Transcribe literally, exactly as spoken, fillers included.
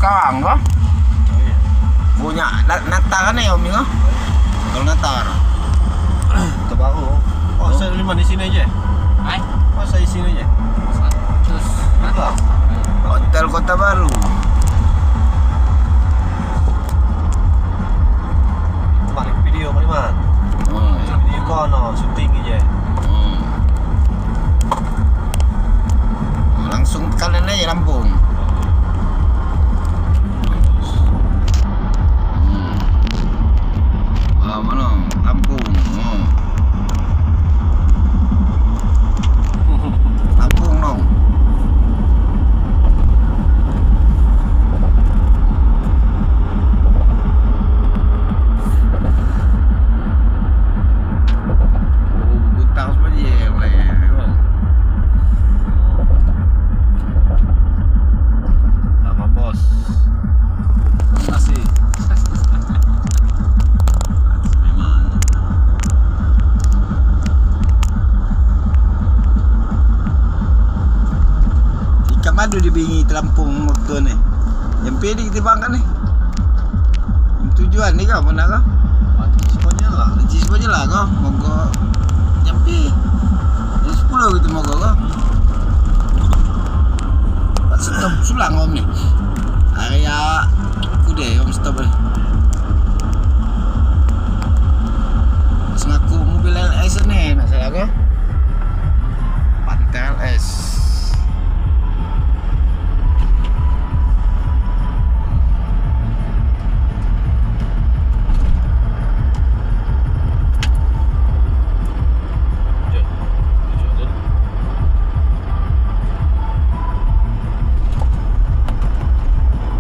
Tang kah? Banyak na-, natar kan ya, Om, ya? Kalau natar. Terbaru. Oh, saya lima di sini aja. Hai? Oh, saya sini aja. Seratus. Hotel Kota Baru. Balik video kali, Man. Oh, iya. Video kono, syuting aja. Hmm. Langsung ke kanan aja Lampung. Hmm. Ah, mana? Lampung. Oh. Lampung dong. Oh, butang semua dia yang lain. Sama bos. Terima kasih. Memang. Ikan madu di Bingi Telampung waktu ni. Nyampe di kita bangkan ni. Tujuan ni kau mana kau? Mati semuanya lah. Mati semuanya lah kau. Mogok nyampe. Jam sepuluh kita mogok kau. Stop sulang om ni. Area kude om stop ni. Pas ngaku mobil L S ni nak salah kau. Pantai L S.